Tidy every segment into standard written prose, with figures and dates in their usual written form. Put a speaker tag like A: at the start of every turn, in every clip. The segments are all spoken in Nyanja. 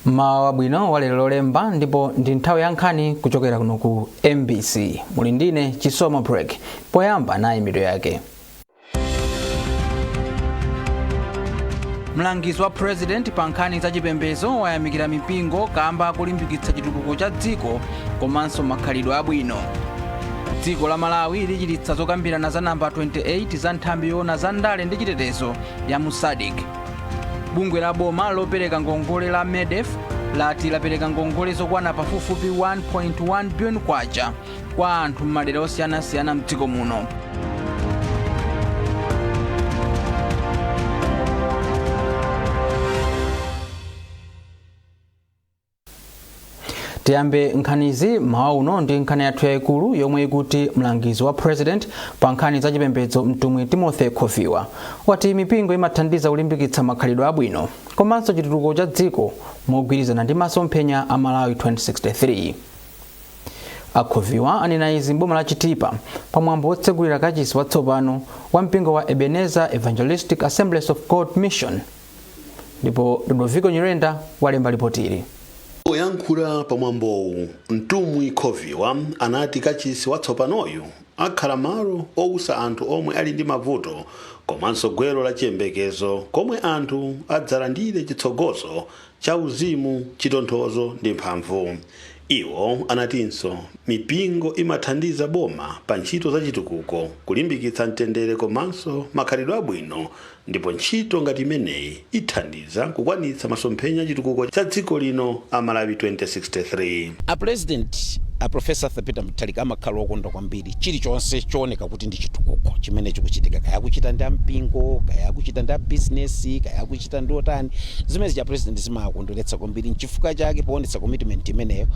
A: Mmawa wabwino wa lero Lolemba, ndipo ndi nthawi ya nkhani kuchokera kuno ku MBC. Muli ndine Chisomo Break. Poyamba nayi mitu yake. Mlangizi wa President pa nkhani za chipembedzo wayamikira mipingo kamba kulimbikitsa chitukuko cha dziko komanso makhalidwe abwino. Dziko la Malawi lichititsa zokambirana za namba 28 za nthambi yoona za ndale ndi chitetezo ya mu SADC. Bungwe la boma lopereka ngongole la MEDF lati lapereka ngongole zokwana pafupifupi 1.1 billion kwacha kwa anthu m'madera osiyanasiyana mdziko muno. Tiyambe nkhanizi mmawa uno ndi nkhani yathu yayikulu yomwe ikuti mlangizi wa President pa nkhani za chipembedzo, Mtumwi Timothy Khoviwa, wati mipingo imathandiza kulimbikitsa makhalidwe abwino komanso chitukuko cha dziko mogwirizana ndi masomphenya a Malawi 2063. A Khoviwa anena izi m'boma la Chitipa pamwambo wotsegulira kachisi watsopano wa mpingo wa Ebenezer Evangelistic Assemblies of God Mission, ndipo Ludovico Nyirenda walemba lipotili.
B: Poyankhula pamwambowu, Mtumwi Khoviwa anati kachisi watsopanoyu akhala malo owusa anthu omwe ali ndi mavuto komanso gwero la chiyembekezo komwe anthu adzalandire chitsogozo cha uzimu, chitonthozo ndi mphamvu. Iwo anatinso mipingo imathandiza boma pa ntchito za chitukuko, kulimbikitsa mtendere komanso makhalidwe abwino, ndipo ntchito ngati imeneyi ithandiza kukwanitsa masomphenya chitukuko cha dziko lino a Malawi 2063.
C: A President, a Professor Arthur Peter Mutharika, amakhala okondwa kwambiri chilichonse chooneka kuti ndi chitukuko chimene chikuchitika, kaya akuchita ndi ampingo, kaya akuchita ndi abizinesi, kaya akuchita ndi otani. Zimene cha President zimakondweretsa kwambiri. Nchifukwa chake poonetsa commitment imeneyo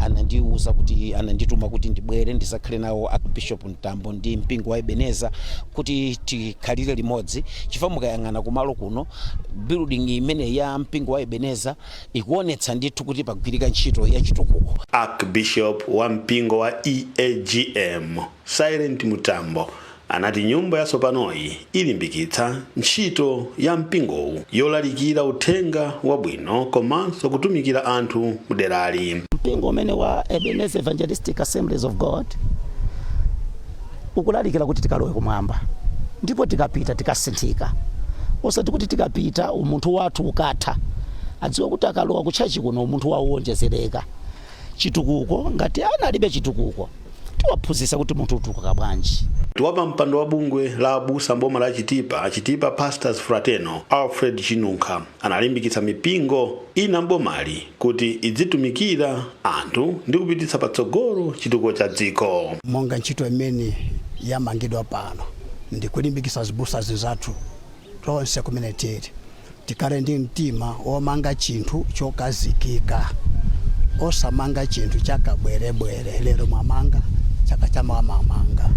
C: anandiuza kuti, anandituma kuti ndibwere ndizakhale nawo Archbishop Mtambo ndi mpingo wa Ebeneza kuti tikhalire limodzi, chifukwa mukayang'ana kumalo kuno, building imene ya mpingo wa Ebeneza ikuonetsa ndithu kuti pagwirika ntchito ya chitukuko.
B: Archbishop wa mpingo wa EAGM, Silent Mutambo, anati nyumba yatsopanoyi ilimbikitsa ntchito ya mpingowu yolalikira uthenga wabwino komanso kutumikira anthu mderali.
D: Mpingo umene wa Ebenezer Evangelistic Assemblies of God ukulalikira kuti tikalowe kumwamba, ndipo tikapita tikasinthika, osati kuti tikapita umunthu wathu ukatha. Adziwe kuti akalowa kutchachi kuno umunthu wawo uwonjezereka. Chitukuko, ngati ana alibe chitukuko, tiwaphunzitsa kuti munthu utukuka bwanji.
B: Wapampando wa bungwe la abusa mboma la Chitipa, Chitipa Pastors Fraternal, Alfred Chinunkha, analimbikitsa mipingo ina mbomali kuti idzitumikira anthu ndi kupititsa patsogolo chitukuko cha dziko.
E: Monga ntchito imene yamangidwa pano, ndikulimbikitsa zibusa zinzathu tonse kumene tili, tikhale ndi mtima womanga chinthu chokazikika, osamanga chinthu chakabwerebwere. Lero mwamanga, chaka chamawa mwamanga.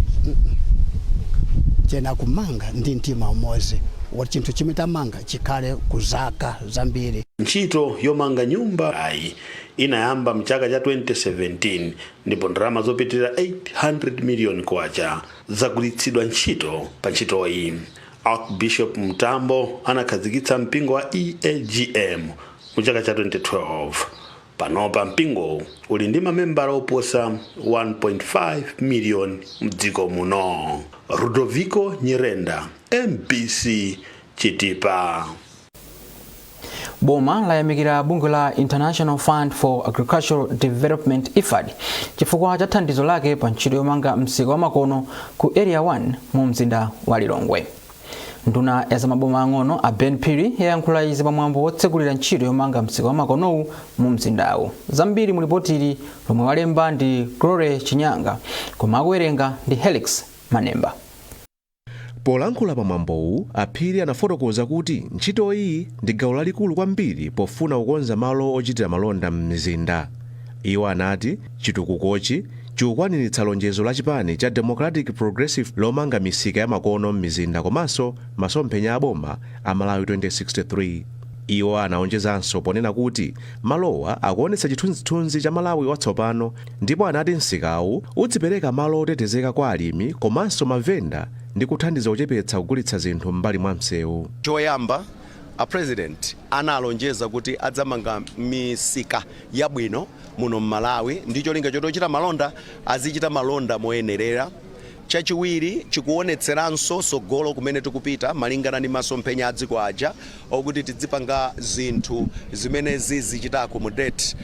E: Chena kumanga ndi mtima umodzi woti chinthu chimene tamanga chikhale kuzaka zambiri.
B: Ntchito yomanga nyumba ayi inayamba mchaka cha 2017, ndipo ndalama zopitirira 800 miliyoni kwacha zagwiritsidwa ntchito pa ntchitoyi. Archbishop Mtambo anakhazikitsa mpingo wa EAGM mu chaka cha 2012. Panopa mpingowu uli ndi mamembala oposa 1.5 miliyoni mdziko muno. Ludovico Nyirenda, MBC, Chitipa.
A: Boma layamikira bungwe la International Fund for Agricultural Development, IFAD, chifukwa cha thandizo lake pa ntchito yomanga msika wamakono ku Area 1 mu mzinda wa Lilongwe. Nduna ya zamaboma ang'ono, a Ben Phiri, yayankhula izi pamwambo wotsegulira ntchito yomanga msika wamakonowu mu mzindawu. Zambiri mu lipotili lomwe walemba ndi Glory Chinyanga, koma akuwerenga ndi Helix Manemba.
F: Polankhula pamwambowu, a Phiri anafotokoza kuti ntchitoyi ndi gawo lalikulu kwambiri pofuna kukonza malo ochitira malonda m'mizinda. Iwo anati chitukukochi chikukwaniritsa lonjezo la chipani cha Democratic Progressive lomanga misika ya makono m'mizinda komanso masomphenya a boma a Malawi 2063. Iwo anaonjezanso ponena kuti malowa akuonetsa chithunzithunzi cha Malawi watsopano, ndipo anati msikawu udzipereka malo otetezeka kwa alimi komanso mavenda ndi kuthandiza kuchepetsa kugulitsa zinthu m'mbali mwa msewu.
G: Choyamba, A President analonjeza kuti adzamanga misika yabwino muno mMalawi ndi cholinga choti ochita malonda azichita malonda moyenerera. Chachiwiri, chikuonetseranso sogolo kumene tikupita malingana ndi masomphenya a dziko aja okuti tidzipanga zinthu zimene zizichita accommodate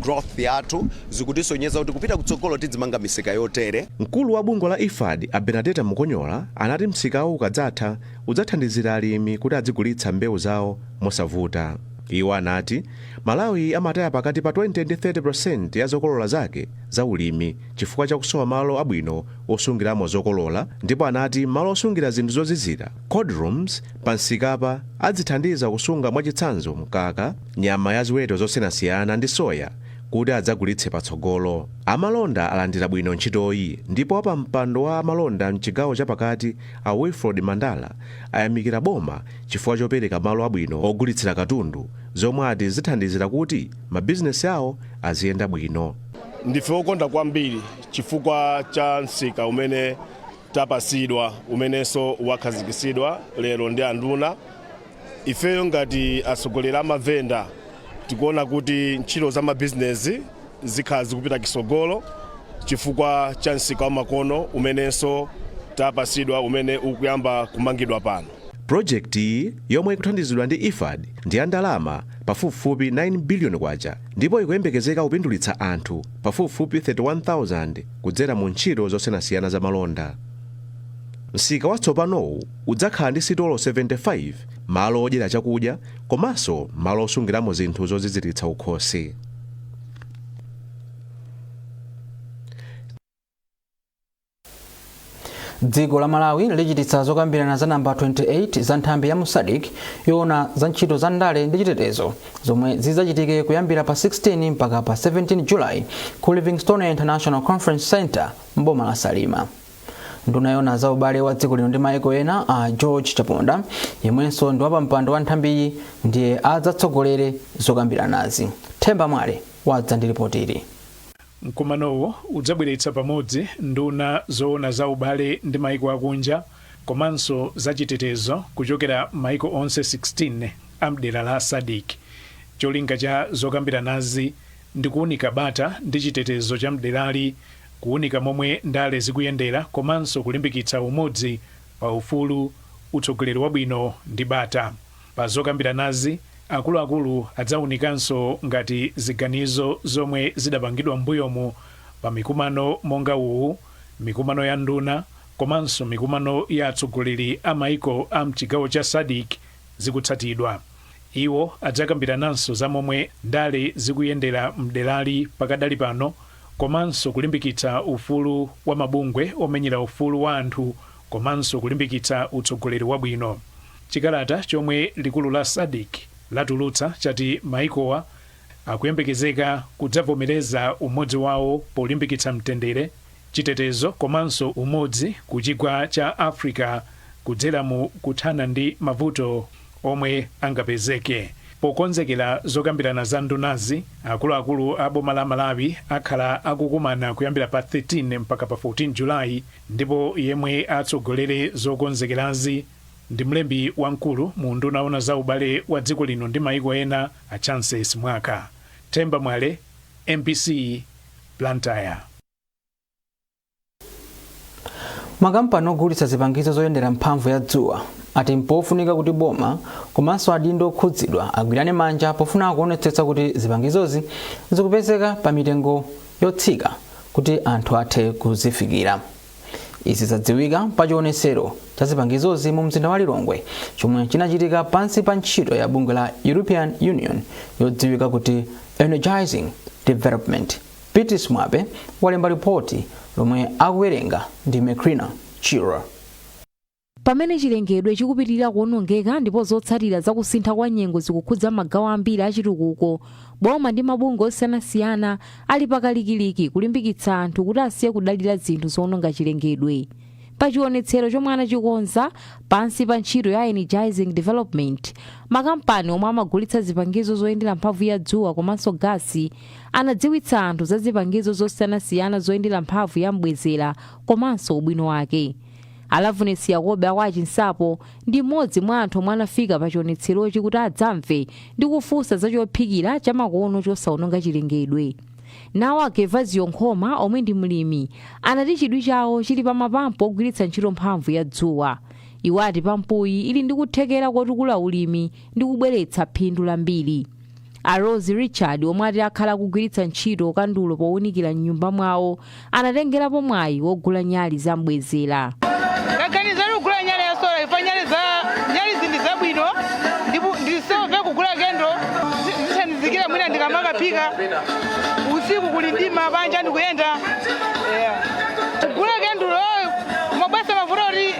G: growth yathu. Zikutisonyeza kuti kupita kutsogolo tidzimanga misika yotere.
F: Mkulu wa bungwe la IFAD, a Benadeta Mukonyola, anati msikawu ukadzatha udzathandizira alimi kuti adzigulitsa mbewu zawo mosavuta. Iwo anati Malawi amataya pakati pa 20 ndi 30% ya zokolola zake za ulimi chifukwa chakusowa malo abwino osungiramo zokolola, ndipo anati malo osungira zinthu zozizira, cold rooms, pa msikapa adzithandiza kusunga, mwachitsanzo, mkaka, nyama ya ziweto zosiyanasiyana ndi soya kuti adzagulitse patsogolo. Amalonda alandira bwino ntchitoyi, ndipo wapampando wa amalonda mchigawo chapakati, a Wilford Mandala, ayamikira boma chifukwa chopereka malo abwino ogulitsira katundu, zomwe ati zithandizira kuti mabizinesi awo aziyenda bwino.
H: Ndife okondwa kwambiri chifukwa cha msika umene tapasidwa, umenenso wakhazikitsidwa lero ndi anduna. Ifeyo ngati atsogoleri a mavenda tikuona kuti ntchito za mabizinesi zikhala zikupita kisogolo chifukwa cha msika wa makono umenenso tapasidwa, umene ukuyamba kumangidwa pano.
F: Projekti iyi, yomwe ikuthandizidwa ndi IFAD, ndi ya ndalama pafupifupi 9 biliyoni kwacha ndipo ikuyembekezeka kupindulitsa anthu pafupifupi 31,000 kudzera mu ntchito zosiyanasiyana za malonda. Msika watsopanowu udzakhala ndi sitolo 75, malo odyera chakudya komanso malo osungiramo zinthu zoziziritsa ukhosi.
A: Dziko la Malawi lichititsa zokambirana za namba 28 za nthambi ya mu SADC yoona za ntchito za ndale ndi chitetezo, zomwe zidzachitike kuyambira pa 16 mpaka pa 17 July ku Livingstonia International Conference Center m'boma la Salima. Nduna yoona za ubale wa dziko lino ndi maiko ena, a George Chaponda, yemwenso ndi wapampando wa nthambiyi, ndiye adzatsogolere zokambiranazi. Themba Mwale wadza ndi ripoti ili.
I: Mkumanowo udzabweretsa pamodzi nduna zoona za ubale ndi maiko akunja komanso za chitetezo kuchokera maiko onse 16 a mdera la SADC. Cholinga cha zokambiranazi ndi kuunika bata ndi chitetezo cha mderali, kuunika momwe ndale zikuyendera komanso kulimbikitsa umodzi pa ufulu, utsogoleri wabwino ndi bata. Pa zokambiranazi, akuluakulu adzaunikanso ngati ziganizo zomwe zidapangidwa m'mbuyomu pa mikumano monga uwu, mikumano ya nduna komanso mikumano ya atsogoleri a maiko a mchigawo cha SADC zikutsatidwa. Iwo adzakambirananso za momwe ndale zikuyendera mderali pakadali pano komanso kulimbikitsa ufulu wa mabungwe omenyera ufulu wa anthu komanso kulimbikitsa utsogoleri wabwino. Chikalata chomwe likulu la SADC latulutsa chati maikowa akuyembekezeka kudzavomereza umodzi wawo polimbikitsa mtendere, chitetezo komanso umodzi ku chigwa cha Africa kudzera mu kuthana ndi mavuto omwe angapezeke. Pokonzekera zokambirana za ndunazi, akuluakulu a boma la Malawi akhala akukumana kuyambira pa 13 mpaka pa 14 July, ndipo yemwe atsogolere zokonzekerazi ndi mlembi wamkulu mu unduna woona za ubale wa dziko lino ndi maiko ena, a Chancy Simwaka. Themba Mwale, MBC, Blantyre.
A: Makampani ogulitsa zipangizo zoyendera mphamvu ya dzuwa ati mpofunika kuti boma komanso adindo okhudzidwa agwirane manja pofuna kuonetsetsa kuti zipangizozi zikupezeka pa mitengo yotsika kuti anthu athe kuzifikira. Izi zadziwika pa chionetsero cha zipangizozi mu mzinda wa Lilongwe chomwe chinachitika pansi pa ntchito ya bungwe la European Union yodziwika kuti Energizing Development. Beatrice Mwape walemba ripoti lomwe akuwerenga ndi Mekrina Chiro.
J: Pamene chilengedwe chikupitirira kuwonongeka ndipo zotsatira za kusintha kwa nyengo zikukhudza magawo ambiri achitukuko, boma ndi mabungwe osiyanasiyana ali pakalikiliki kulimbikitsa anthu kuti asiye kudalira zinthu zowononga chilengedwe. Pa chionetsero chomwe anachikonza pansi pa ntchito ya Energizing Development, makampani omwe amagulitsa zipangizo zoyendera mphamvu ya dzuwa komanso gasi anadziwitsa anthu za zipangizo zosiyanasiyana zoyendera mphamvu ya mbwezera komanso ubwino wake. Alavunesi Yakobe aku Chinsapo ndi mmodzi mwa anthu omwe anafika pa chionetserochi kuti adzamve ndi kufunsa za chophikira chamakono chosawononga chilengedwe. Nawo Agevaziyo Nkhoma, omwe ndi mlimi, anati chidwi chawo chili pa mapampu ogwiritsa ntchito mphamvu ya dzuwa. Iwo ati pampuyi ili ndi kuthekera kotukula ulimi ndi kubweretsa phindu lambiri. A Rose Richard, omwe ati akhala akugwiritsa ntchito kandulo powunikira mnyumba mwawo, anatengerapo mwayi wogula nyali zambwezera.
K: Kaganiza kugula nyale ya solar ifa nyale za nyali zindi zabwino, ndipo ndisove kugula kendo zithandizikira mwina ndikamakapika usiku kuli ndima panja ndikuyenda, yeah. Kugula kendulo mabwesa mavuto kuti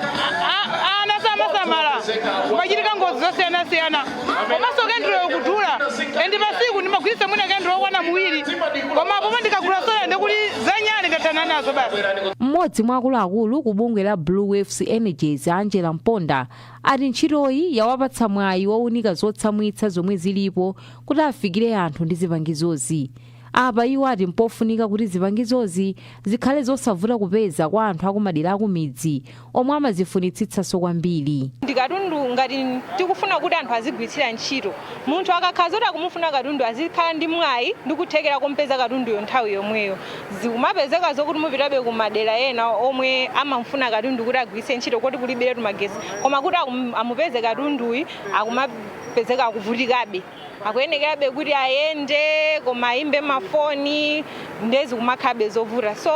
K: ana samasamala, machitika ngozi zosiyanasiyana, komanso kendulo kudula and pasiku ndimagwiritsa mwina kendulo okwana muwiri, koma apopo ndikagula solar ndikuti zanyale ndathana nazo basi.
J: Mmodzi mwa akuluakulu ku bungwe la Blue Waves Energies, Angela Mponda, ati ntchitoyi yawapatsa mwayi wowunika zotsamwitsa zomwe zilipo kuti afikire anthu ndi zipangizozi. Apa iwo ati mpofunika kuti zipangizozi zikhale zosavuta kupeza kwa anthu akumadera akumidzi omwe amazifunitsitsanso kwambiri.
L: Ndi katundu ngati tikufuna kuti anthu azigwiritsira ntchito, munthu akakhala zoti akumufuna katundu azikhala ndi mwayi ndi kuthekera kumpeza katunduyo nthawi yomweyo. Zikumapezeka zokuti mupitabe kumadera ena omwe amamfuna katundu kuti agwiritse ntchito kuti kulibiretu magesi, koma kuti amupeze katunduyi akumapezeka akuvutikabe, akuyenekerabe kuti ayende koma ayimbe mafoni, ndezi kumakhabe zovuta. So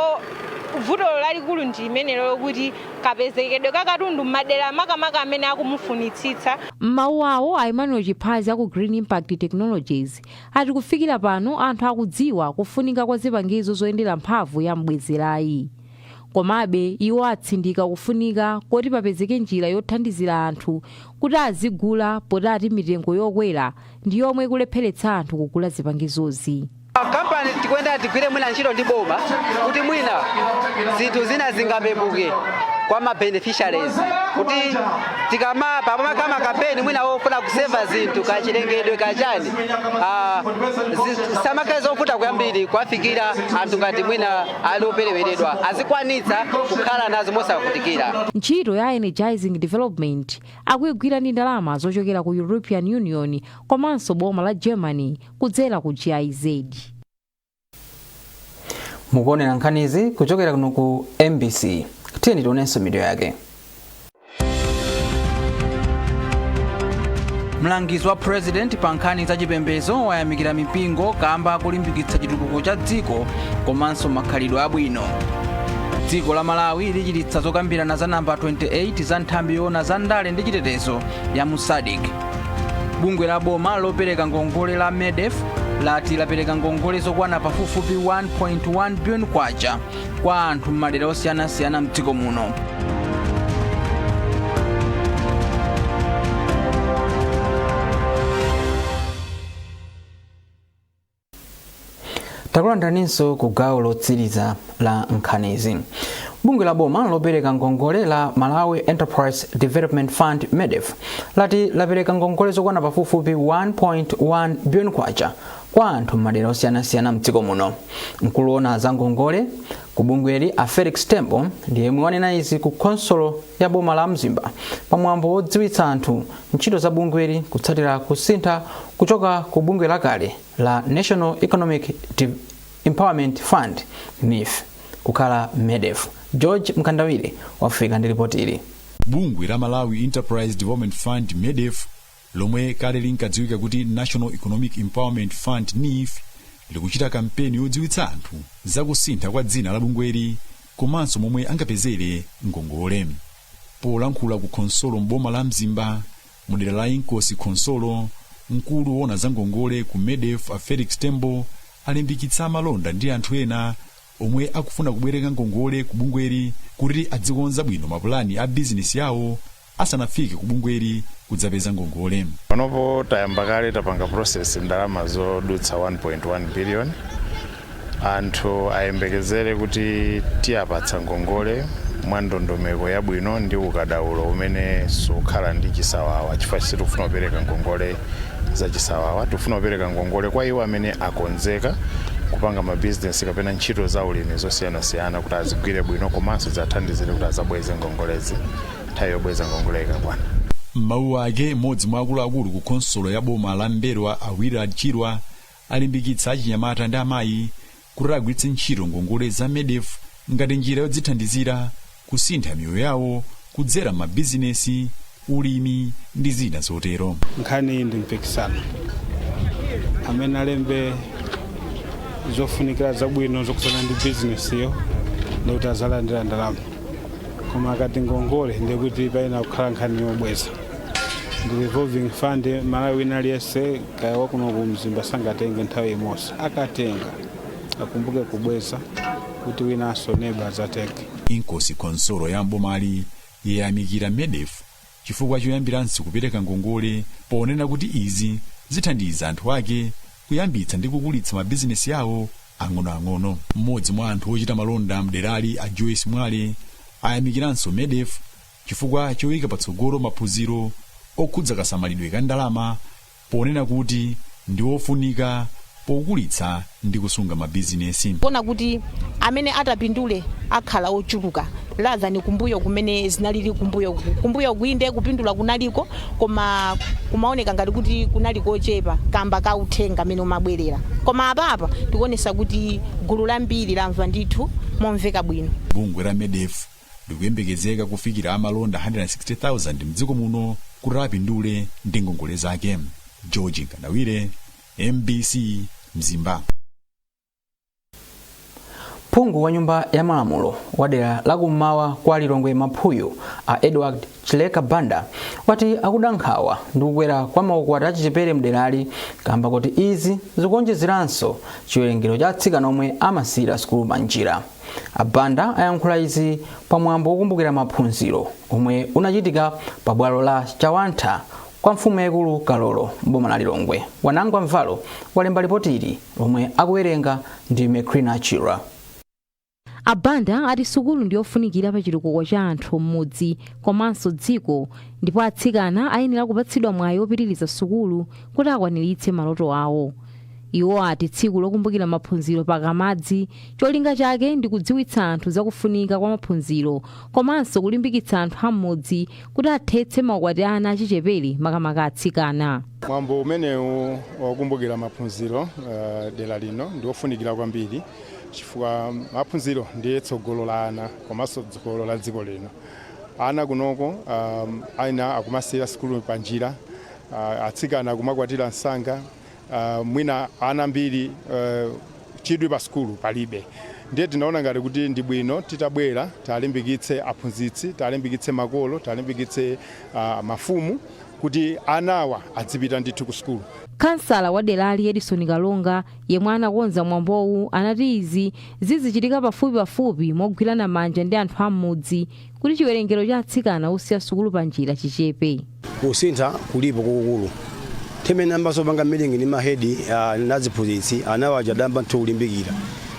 L: vuto lalikulu ndi limenelo lokuti kapezekedwe ka katundu m'madera makamaka amene akumufunitsitsa.
J: M'mawu awo, a Emmanuel Chiphazi aku Green Impact Technologies ati kufikira pano anthu akudziwa kufunika kwa zipangizo zoyendera mphamvu ya mbwezerayi. Komabe iwo atsindika kufunika koti papezeke njira yothandizira anthu kuti azigula, poti ati mitengo yokwera ndi yomwe ikulepheretsa anthu kugula zipangizozi.
M: Kampani tikuyenda tigwire mwina ntchito ndi boma kuti mwina zinthu zina zingapepuke kwa ma beneficiaries, kuti tikama pamakama kampeni mwina wofuna kuseva zinthu kachilengedwe kachani, samakhale zovuta kwambiri kuwafikira anthu ngati mwina ali opereweredwa, azikwanitsa kukhala nazo mosavutikira.
J: Ntchito ya Energizing Development akuyigwira ndi ndalama zochokera ku European Union komanso boma la Germany kudzera ku GIZ.
A: Mukuonera nkhanizi kuchokera kuno ku MBC. Tiyeni tionenso mitu yake. Mlangizi wa President pa nkhani za chipembedzo wayamikira mipingo kamba kulimbikitsa chitukuko cha dziko komanso makhalidwe abwino. Dziko la Malawi lichititsa zokambirana za namba 28 za nthambi yoona za ndale ndi chitetezo ya mu SADC. Bungwe la boma lopereka ngongole la MEDF lati lapereka ngongole zokwana pafupifupi 1.1 billion kwacha kwa anthu m'madera osiyanasiyana mdziko muno. Takulandiraninso ku gawo lotsiriza la nkhanizi. Bungwe la boma lopereka ngongole la Malawi Enterprise Development Fund, MEDF, lati lapereka ngongole zokwana pafupifupi 1.1 billion kwacha kwa anthu m'madera osiyanasiyana mdziko muno. Mkulu woona za ngongole ku bungweli, a Felix Tembo, ndi yemwe wanena izi ku khonsolo ya boma la Mzimba pamwambo wodziwitsa anthu ntchito za bungweli kutsatira kusintha kuchoka ku bungwe lakale la National Economic Empowerment Fund, NEEF, kukhala MEDF. George Mkandawire wafika ndi ripoti ili.
N: Bungwe la Malawi Enterprise Development Fund, MEDF, lomwe kale linkadziwika kuti National Economic Empowerment Fund, NEEF, likuchita kampeni yodziwitsa anthu zakusintha kwa dzina la bungweli komanso momwe angapezere ngongole. Polankhula ku khonsolo mboma la Mzimba mudera la Inkosi Khonsolo, mkulu woona za ngongole ku MEDF, a Felix Tembo, alimbikitsa amalonda ndi anthu ena omwe akufuna kubwereka ngongole ku bungweli kuti adzikonza bwino mapulani a bizinesi yawo asanafike ku bungweli kudzapeza ngongole.
O: Panopo tayamba kale, tapanga process ndalama zodutsa 1.1 billion. Anthu ayembekezere kuti tiyapatsa ngongole mwa ndondomeko yabwino ndi ukadaulo umene sukhala ndi chisawawa, chifukwa sitikufuna kupereka ngongole za chisawawa. Tikufuna kupereka ngongole kwa iwo amene akonzeka Kupanga mabizinesi kapena ntchito za ulimi zosiyanasiyana kuti azigwire bwino, komanso ziathandizire kuti azabweze ngongolezi nthawi yobweza ngongole ikakwana.
N: M'mawu ake, mmodzi mwa akuluakulu ku khonsolo ya boma la M'mbelwa, a Willard Chirwa, alimbikitsa achinyamata ndi amayi kuti agwiritse ntchito ngongole za MEDEF ngati njira yodzithandizira kusintha miyoyo yawo kudzera m'mabizinesi, ulimi ndi zina zotero.
P: Nkhani ndi mpikisano amene alembe zofunikira zabwino zokhudzana ndi bizinesiyo, ndikuti azalandira ndalama. Koma akati ngongole, ndikuti payenera kukhala nkhani yobweza. Ndi revolving fund. Malawi wina aliyense, kaya wakuno ku Mzimba, sangatenge nthawi imodzi. Akatenga akumbuke kubweza kuti winanso neba azatenge.
N: Inkosi khonsolo ya mbomali yayamikira MEDEF chifukwa choyambiranso kupereka ngongole, ponena kuti izi zithandiza anthu ake kuyambitsa ndi kukulitsa mabizinesi awo ang'onoang'ono. Mmodzi mwa anthu ochita malonda mderali, a Joyce Mwale, ayamikiranso MEDEF chifukwa choyika patsogolo maphunziro okhudza kasamalidwe ka ndalama, ponena kuti ndi ofunika pokulitsa ndi kusunga mabizinesi.
Q: Kuona kuti amene atapindule akhala ochuluka rather than kumbuyo kumene zinalili kumbuyo. Kumbuyo kuinde kupindula kunaliko, koma kumaoneka ngati kuti kunali kochepa kamba ka uthenga amene umabwerera. Koma apapa tikuonesa kuti gulu lambiri lamva ndithu momveka bwino.
N: Bungwe la MEDEF likuyembekezeka kufikira amalonda 160,000 mdziko muno kuti apindule ndi ngongole zake. George Nkandawire, MBC, Mzimba.
A: Phungu wa Nyumba ya Malamulo wa dera lakummawa kwa Lilongwe Maphuyu, a Edward Chileka Banda, wati akuda nkhawa ndi kukwera kwa maukwati achichepere mderali, kamba kuti izi zikuonjezeranso chiwerengero cha atsikana omwe amasiyira sukulu panjira. Abanda ayankhula izi pamwambo wokumbukira maphunziro omwe unachitika pa bwalo la Chawantha kwa mfumu yaikulu Kalolo mboma la Lilongwe. Wanangwa Mvalo walemba ripoti ili lomwe akuwerenga ndi Mekrina Chira.
J: Abanda ati sukulu ndiyofunikira pa chitukuko cha anthu m'mudzi komanso dziko, ndipo atsikana ayenera kupatsidwa mwayi wopitiriza sukulu kuti akwaniritse maloto awo. Iwo ati tsiku lokumbukira maphunziro pakamadzi, cholinga chake ndi kudziwitsa anthu zakufunika kwa maphunziro komanso kulimbikitsa anthu am'mudzi kuti athetse maukwati ana achichepere, makamaka atsikana.
R: Mwambo umenewu wakumbukira maphunziro dera lino ndi wofunikira kwambiri, chifukwa maphunziro ndiye tsogolo la ana komanso tsogolo la dziko lino. Ana kunoko ena akumasiyira sukulu panjira, atsikana akumakwatira msanga, mwina ana ambiri chidwi pa sukulu palibe. Ndiye tinaona ngati kuti ndi bwino titabwera talimbikitse aphunzitsi, talimbikitse makolo, talimbikitse mafumu kuti anawa adzipita ndithu ku sukulu.
J: Kansala wa derali, Edison Kalonga, yemwe anakonza mwambowu, anati izi zizichitika pafupipafupi mogwirana manja ndi anthu am'mudzi kuti chiwerengero cha atsikana osiya sukulu panjira chichepe.
S: Kusintha kulipo kukukulu. Timene ambasopanga meeting ndi mahedi naziphunzitsi, anawo aja adamba nthu kulimbikira.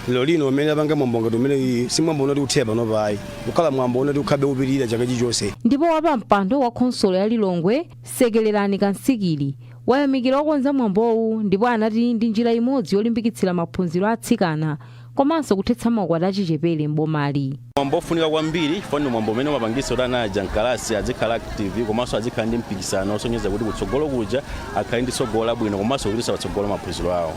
S: Lero lino umene apanga mwambo ngati umene, si mwambo unati uthera pano payi, kukhala mwambo unati ukhabe upirira chaka chilichonse.
J: Ndipo wapampando wa khonsolo ya Lilongwe, Sekererani Kansikili, wayamikira okonza mwambowu ndipo anati ndi njira imodzi yolimbikitsira maphunziro a atsikana komanso kuthetsa maukwati achichepere m'bomali.
T: Mwambo ofunika kwambiri chifukwa ndi mwambo umene umapangitsa kuti ana aja mkalasi azikhala active komanso azikhala ndi mpikisano osonyeza kuti kutsogolo kuja akhale ndi tsogolo labwino komanso kupititsa patsogolo maphunziro awo.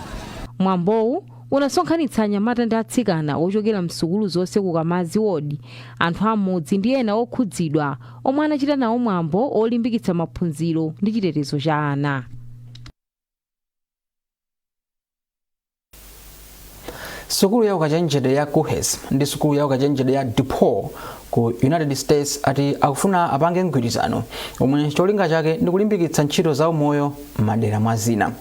J: Mwambowu unasonkhanitsa anyamata ndi atsikana ochokera msukulu zonse ku Kamazi Ward, anthu amudzi ndi ena okhudzidwa omwe anachita nawo mwambo olimbikitsa maphunziro ndi chitetezo cha ana.
A: Sukulu ya ukachenjede ya KUHeS ndi sukulu ya ukachenjede ya DePaul ku United States ati akufuna apange mgwirizano omwe cholinga chake ndi kulimbikitsa ntchito za umoyo m'madera mwa zina.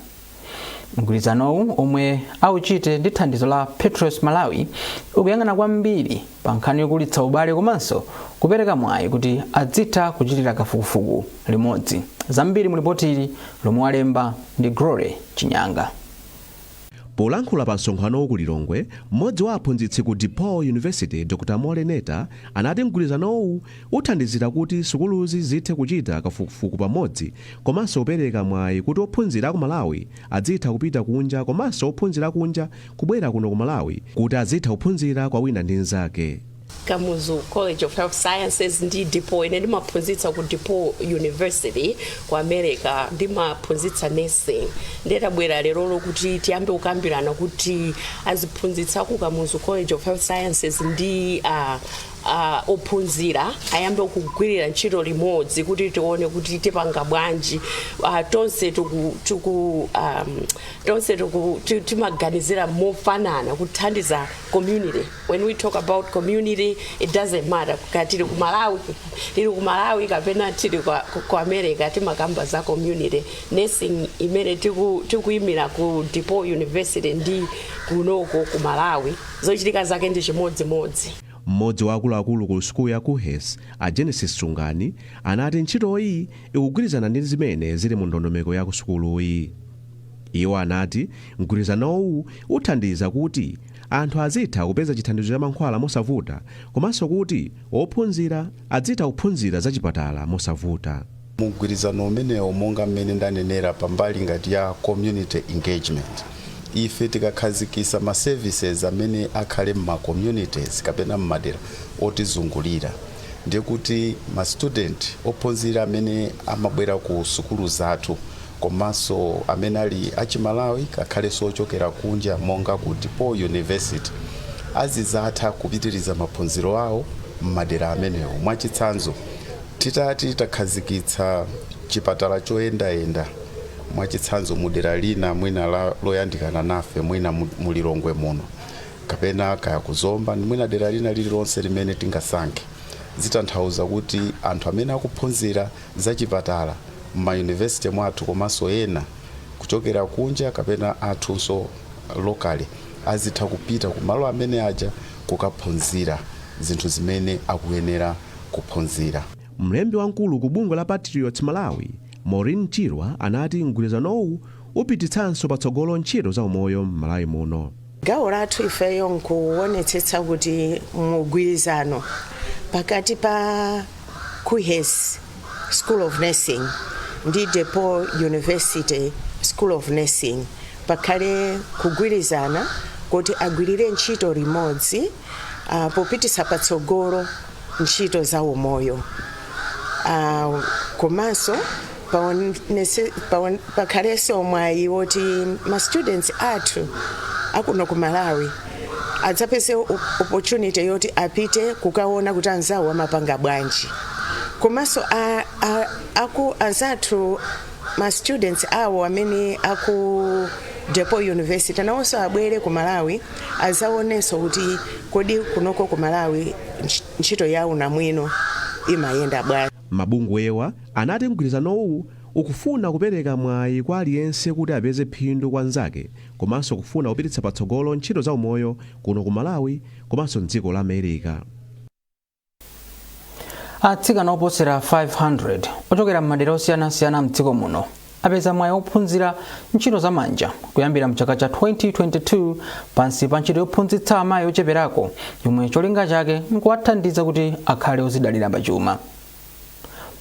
A: Mgwirizanowu, omwe auchite ndi thandizo la Petros Malawi, ukuyang'ana kwambiri pa nkhani yokulitsa ubale komanso kupereka mwayi kuti adzitha kuchitira kafukufuku limodzi. Zambiri mu lipoti ili lomwe walemba ndi Glory Chinyanga.
F: Polankhula pa msonkhanowu ku Lilongwe, mmodzi wa aphunzitsi ku DePaul University, Dr Moleneta, anati mgwirizanowu uthandizira kuti sukuluzi zithe kuchita kafukufuku pamodzi komanso kupereka mwayi kuti ophunzira aku Malawi azitha kupita kunja komanso ophunzira kunja kubwera kuno ku Malawi kuti azitha kuphunzira kwa wina ndi mnzake.
U: Kamuzu College of Health Sciences ndi DePaul. Ine ndimaphunzitsa ku DePaul University ku America, ndimaphunzitsa nursing. Ndetabwera lerolo kuti tiyambe kukambirana kuti aziphunzitsa ku Kamuzu College of Health Sciences ndi ophunzira ayambe kugwirira ntchito limodzi kuti tione kuti tipanga bwanji. Tonse tiku, tiku, tonse tiku, timaganizira mofanana kuthandiza community. When we talk about community, it doesn't matter ka tili ku Malawi kapena tili ku America, timakamba za community nursing imene tikuyimira ku DePaul University ndi kunoko ku Malawi, zochitika zake ndi chimodzimodzi.
F: Mmodzi wa akuluakulu ku sukulu ya KUHeS, a Genesis Sungani, anati ntchitoyi ikugwirizana ndi zimene zili mu ndondomeko ya ku sukuluyi. Iwo anati mgwirizanowu uthandiza kuti anthu azitha kupeza chithandizo cha mankhwala mosavuta komanso kuti ophunzira azitha kuphunzira za chipatala mosavuta.
V: Mugwirizano umenewo, monga mmene ndanenera, pambali ngati ya community engagement, ife tikakhazikisa ma services amene akhale mma communities kapena mmadera otizungulira, ndiye kuti ma student, ophunzira amene amabwera ku sukulu zathu komanso amene ali achimalawi kakhalenso ochokera kunja monga ku DePaul University, azizatha kupitiriza maphunziro awo mmadera amenewo. Mwachitsanzo, titati takhazikitsa chipatala choyendayenda, mwachitsanzo mudera lina mwina la loyandikana nafe, mwina mulilongwe muno kapena kaya kuzomba, mwina dera lina lililonse limene tingasankhe, zitanthauza kuti anthu amene akuphunzira zachipatala m'mayunivesiti mwathu komanso ena kuchokera kunja kapena athunso locally azitha kupita kumalo amene aja kukaphunzira zinthu zimene akuyenera kuphunzira.
F: Mlembi wamkulu ku bungwe la Patriots Malawi, Maureen Chirwa, anati mgwirizanowu upititsanso patsogolo ntchito za umoyo m'Malawi muno.
W: Gawo lathu ifeyo nkuonetsetsa kuti mugwirizano pakati pa KUHeS School of Nursing ndi DePaul University School of Nursing pakhale kugwirizana kuti agwirire ntchito limodzi popititsa patsogolo ntchito za umoyo, komanso pakhalenso mwayi woti ma students athu akuno ku Malawi adzapeze opportunity yoti apite kukaona kuti anzawo amapanga bwanji, komanso aku anzathu ma students awo amene aku DePaul University nawonso abwere ku Malawi azaonenso kuti kodi kunoko ku Malawi ntchito ya unamwino imayenda bwanji.
F: Mabungwewa anati mgwirizanowu ukufuna kupereka mwayi kwa aliyense kuti apeze phindu kwa nzake komanso kufuna kupititsa patsogolo ntchito za umoyo kuno ku Malawi komanso mdziko la America.
A: Atsikana oposera 500 ochokera m'madera osiyanasiyana mdziko muno apeza mwayi ophunzira ntchito zamanja kuyambira mchaka cha 2022 pansi pa ntchito yophunzitsa amayi ocheperako yomwe cholinga chake nkuwathandiza kuti akhale ozidalira pachuma.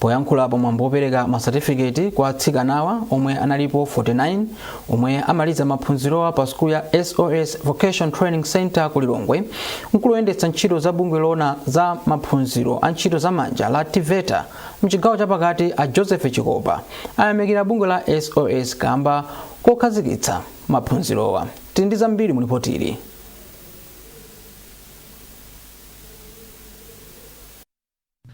A: Poyankhula pamwambo wopereka masatifiketi kwa atsikanawa omwe analipo 49 omwe amaliza maphunzirowa pa sukulu ya SOS Vocation Training Center ku Lilongwe, mkulu woyendetsa ntchito za bungwe loona za maphunziro a ntchito zamanja la TEVETA mchigawo chapakati, a Joseph Chikopa, ayamikira bungwe la SOS kamba kokhazikitsa maphunzirowa. Tili ndi zambiri mu ripoti ili.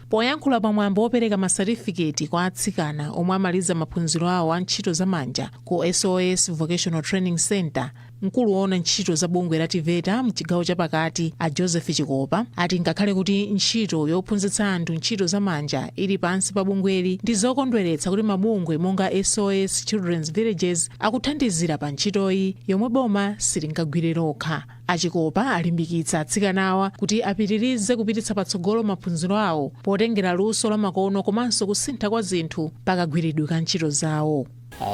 X: Poyankhula pamwambo wopereka masatifiketi kwa atsikana omwe amaliza maphunziro awo a ntchito zamanja ku SOS Vocational Training Center, mkulu woona ntchito za bungwe la TEVETA mchigawo chapakati, a Joseph Chikopa, ati ngakhale kuti ntchito yophunzitsa anthu ntchito zamanja ili pansi pa bungweli, ndi zokondweretsa kuti mabungwe monga SOS Children's Villages akuthandizira pa ntchitoyi yomwe boma silingagwire lokha. Achikopa alimbikitsa atsikanawa kuti apitirize kupititsa patsogolo maphunziro awo potengera luso la makono komanso kusintha kwa zinthu pakagwiridwe ka ntchito zawo.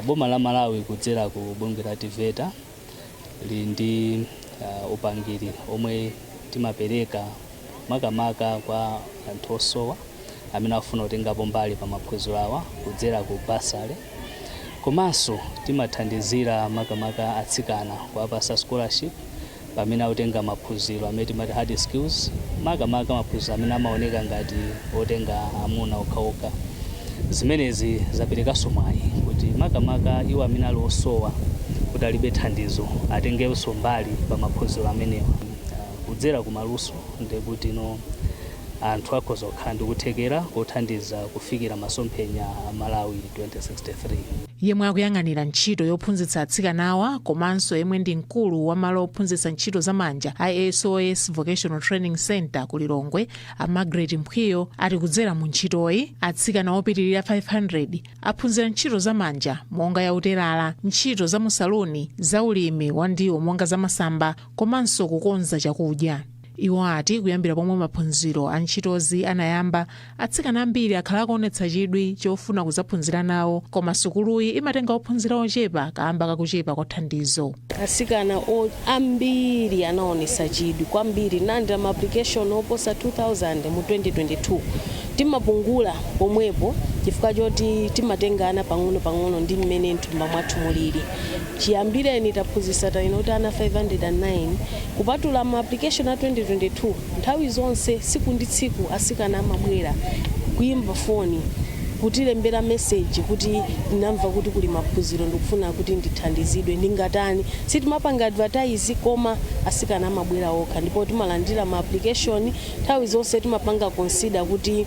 Y: Boma la Malawi kudzera ku bungwe la TEVETA
B: Lili ndi upangiri omwe timapereka makamaka kwa anthu osowa amene afuna kutengapo mbali pa maphunziro awa kudzera ku bursary, komanso timathandizira makamaka atsikana kuwapasa scholarship pamene akutenga maphunziro amene timati hard skills, makamaka maphunziro amene amaoneka ngati otenga amuna okhaokha. Zimenezi zaperekanso mwayi kuti makamaka iwo amene ali osowa kuti alibe thandizo atengenso mbali pa maphunziro amenewa kudzera ku maluso, ndekuti no anthu akhoza kukhala ndi kuthekera kothandiza kufikira masomphenya a Malawi 2063.
X: Yemwe akuyang'anira ntchito yophunzitsa atsikanawa komanso yemwe ndi mkulu wa malo ophunzitsa ntchito zamanja a SOS Vocational Training Center ku Lilongwe, a Margaret Mphwiyo, ati kudzera mu ntchitoyi atsikana opitirira 500 aphunzira ntchito zamanja monga yautelala, ntchito za musaluni, za ulimi wa ndiwo monga zamasamba komanso kukonza chakudya. Iwo ati kuyambira pomwe maphunziro a ntchitozi anayamba, atsikana ambiri akhala akuonetsa chidwi chofuna kudzaphunzira nawo, koma sukuluyi imatenga ophunzira ochepa kamba kakuchepa kwa thandizo.
C: Atsikana ambiri anaonesa chidwi kwambiri, nalandira ma application oposa 2000 mu 2022. Timapungula pomwepo chifukwa choti timatenga ana pang'ono pang'ono ndi mmene mthumba mwathu mulili. Chiyambireni taphunzitsa tanena kuti ana 509 kupatula ma application a 2022. Nthawi zonse, tsiku ndi tsiku, atsikana amabwera kuyimba foni, kutilembera message kuti ndinamva kuti kuli maphunziro, ndikufuna kuti ndithandizidwe, ndingatani? Sitimapanga advertise, koma atsikana amabwera okha ndipo timalandira ma application nthawi zonse. Timapanga consider kuti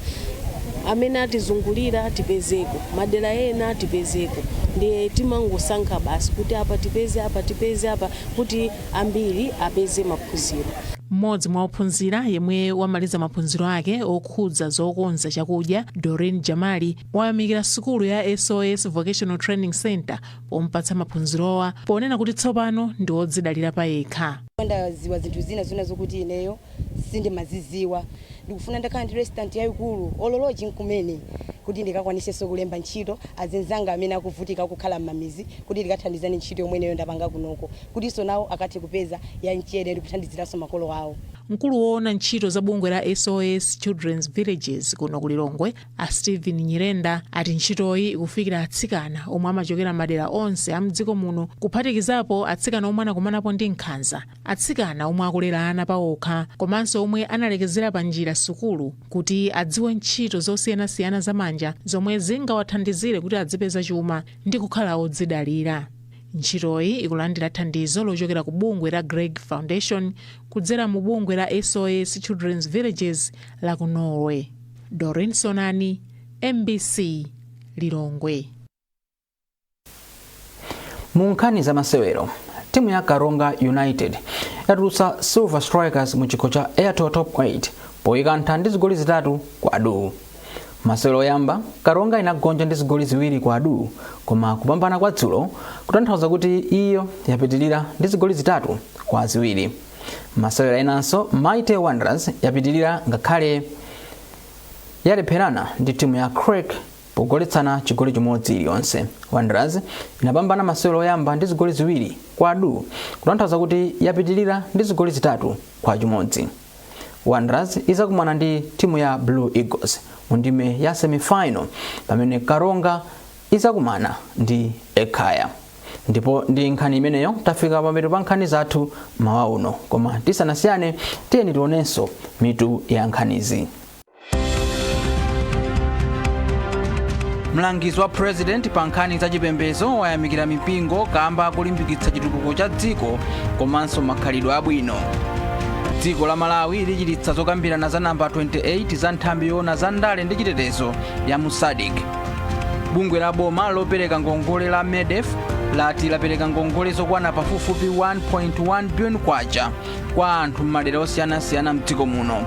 C: amene atizungulira tipezeko, madera ena tipezeko, ndiye timangosankha basi kuti apa tipeze, apa tipeze, apa, kuti ambiri apeze maphunziro.
X: Mmodzi mwa ophunzira yemwe wamaliza maphunziro ake okhudza zokonza chakudya, Doreen Jamali, wayamikira sukulu ya SOS Vocational Training Center pompatsa maphunzirowa, ponena kuti tsopano ndi wodzidalira payekha.
D: Ndaziwa zinthu zina zina zokuti ineyo sindimaziziwa. Ndikufuna ndakhala ndi restaurant yayikulu, olo lodge nkumene, kuti ndikakwanisenso kulemba ntchito azinzanga amene akuvutika kukhala m'mamizi, kuti ndikathandizane ntchito yomwe ineyo ndapanga kunoko, kutinso nawo akathe kupeza ya mchere ndi kuthandiziranso makolo awo.
X: Mkulu woona ntchito za bungwe la SOS Children's Villages kuno ku Lilongwe, a Stephen Nyirenda, ati ntchitoyi ikufikira atsikana omwe amachokera madera onse a mdziko muno, kuphatikizapo atsikana omwe anakumanapo ndi nkhanza, atsikana omwe akulera ana pawokha komanso omwe analekezera pa njira sukulu, kuti adziwe ntchito zosiyanasiyana zamanja zomwe zingawathandizire kuti adzipeza chuma ndi kukhala odzidalira. Ntchitoyi ikulandira thandizo lochokera ku bungwe la Grieg Foundation kudzera mu bungwe la SOS Children's Villages la ku Norway. Doreen Sonani, MBC, Lilongwe.
A: Mu nkhani za masewero, timu ya Karonga United yatulutsa Silver Strikers mu chikho cha Airtel Top 8 poyikantha ndi zigoli 3-2. Masewero oyamba, Karonga inagonja ndi zigoli 2-2, koma kupambana kwa dzulo kutanthauza kuti iyo yapitilira ndi zigoli 3-2. Masewero enanso, Mighty Wanderers yapitilira ngakhale yalepherana ndi timu ya Creck pogoletsana chigoli chimodzi iliyonse. Wanderers inapambana masewero oyamba ndi zigoli 2-2, kutanthauza kuti yapitilira ndi zigoli 3-1. Wanderers izakumana ndi timu ya Blue Eagles mu ndime ya semifinal, pamene Karonga izakumana ndi Ekhaya. Ndipo ndi nkhani imeneyo tafika pamapeto pa nkhani zathu mawa uno, koma tisanasiyane tiyeni tionenso mitu ya nkhanizi. Mlangizi wa president pa nkhani za chipembedzo wayamikira mipingo kamba kulimbikitsa chitukuko cha dziko komanso makhalidwe abwino. Dziko la Malawi lichititsa zokambirana za namba 28 za nthambi yoona za ndale ndi chitetezo ya mu SADC. Bungwe la boma lopereka ngongole la MEDF lati lapereka ngongole zokwana pafupifupi 1.1 billion kwacha kwa anthu m'madera osiyanasiyana mdziko muno.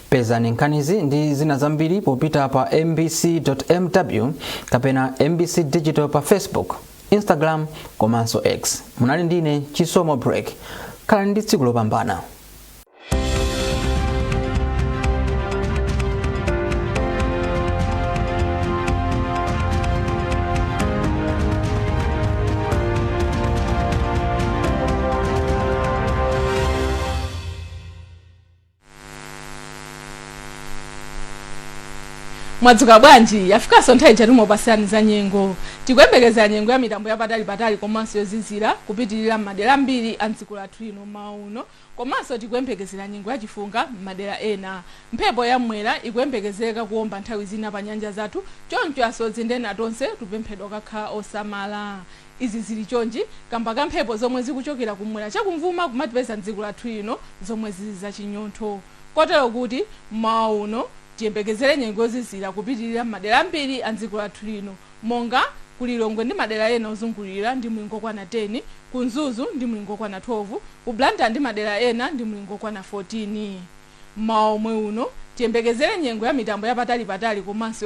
A: Pezani nkhanizi ndi zina zambiri popita pa mbc.mw kapena MBC Digital pa Facebook, Instagram komanso X. Munali ndine Chisomo Break. Khalani ndi tsiku lopambana.
E: Mwadzuka bwanji? Yafikanso nthawi chatimopasirani za nyengo. Tikuyembekezera nyengo ya mitambo yapatali-patali komanso yozizira kupitirira m'madera ambiri a mdziko lathu lino mmawa uno, komanso tikuyembekezera nyengo yachifunga m'madera ena. Mphepo yamwera ikuyembekezeka kuwomba nthawi zina pa nyanja zathu, choncho asodzi ndi ena tonse tipemphedwa kukhala osamala. Izi zili chonchi kamba ka mphepo zomwe zikuchokera kumwera chakumvuma kumatipeza mdziko lathu lino, zomwe zili zachinyontho, kotero kuti mmawa uno tiyembekezere nyengo yozizira kupitirira m'madera ambiri a mdziko lathu lino, monga kuLilongwe ndi madera ena ozungulira ndi mlingo kwana 10, ku Mzuzu ndi mlingo kwana 12, ku Blantyre ndi madera ena ndi mlingo kwana 14. Mmawa omwe uno tiyembekezere nyengo ya mitambo yapatalipatali komanso